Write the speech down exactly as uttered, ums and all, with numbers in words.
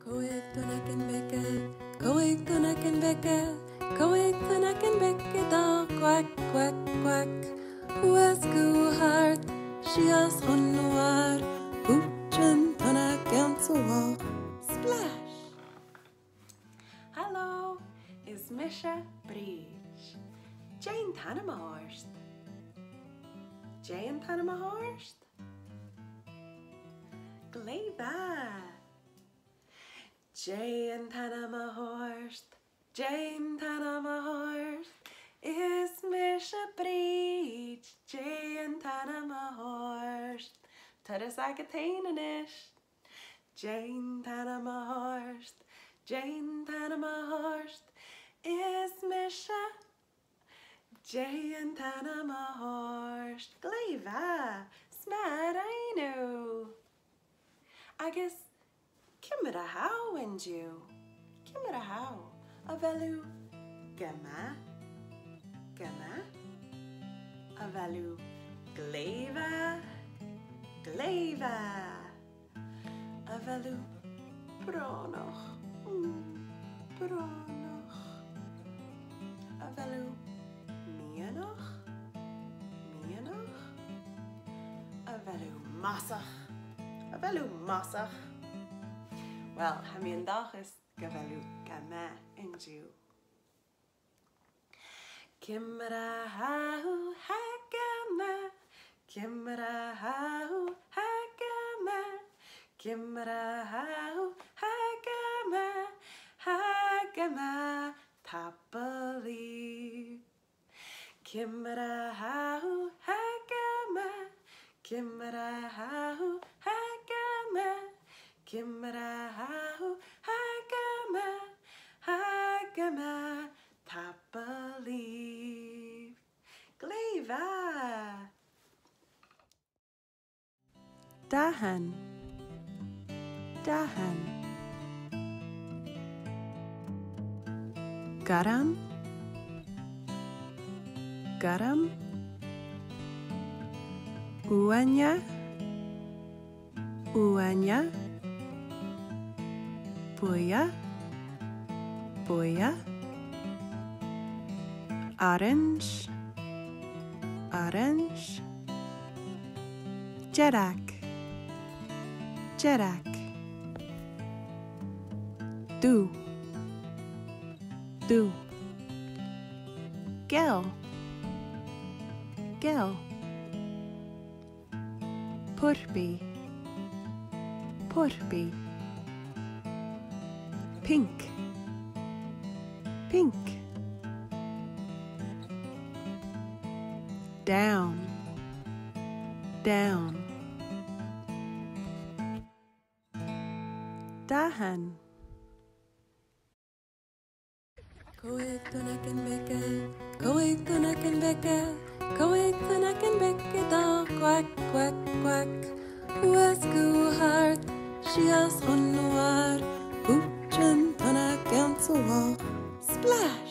Còig tunnagan beaga, còig tunnagan beaga, còig tunnagan beaga a' dol quack, quack, quack. Shuas gu h-àrd, sìos chun an làir, bùithtean tunnag anns a' bhàgh. Splash! Halò, is mise Bríd. Dè an t-ainm a th' ort? Dè an t-ainm a th' ort? Glè mhath! Dè an t-ainm a th' ort? Dè an t-ainm a th' ort? Is mise Bríd. Dè an t-ainm a th' ort? Turas agad fhèin a-nis. Dè an t-ainm a th' ort? Dè an t-ainm a th' ort? Is mise. Dè an t-ainm a th' ort? Glè mhath! 'S math a rinn thu! Agus ciamar a tha thu an-diugh? Ciamar a tha thu? A bheil thu gu math? Gu math? A bheil thu glè mhath? Glè mhath! A bheil thu brònach? Mm, brònach. A bheil thu meadhanach? Meadhanach. A bheil thu mosach? A bheil thu mosach? Well, tha mi an dòchas gu bheil thu gu math an-diugh. Ciamar a tha thu? Tha gu math. Ciamar a tha thu? Tha gu math. Ciamar a tha thu? Tha gu math. Tha gu math. Tapadh leibh. Ciamar a tha thu? Tha gu math. Ciamar a tha thu? Tha gu math. Ciamar a tha thu? Tha gu math. Tha gu math. Tapadh leibh. Glè mhath! Dathan. Dathan. Gorm. Gorm. Uaine. Uaine. Buidhe. Buidhe. Orains. Orains. Dearg. Dearg. Dubh. Dubh. Geal. Geal. Purpaidh. Purpaidh. Pinc. Pinc. Donn. Donn. Dathan. Còig tunnagan beaga, còig tunnagan beaga, còig tunnagan beaga a' dol quack, quack, quack. Shuas gu h-àrd, sìos chun an làir, bùithtean tunnag anns a' bhàgh. Splash!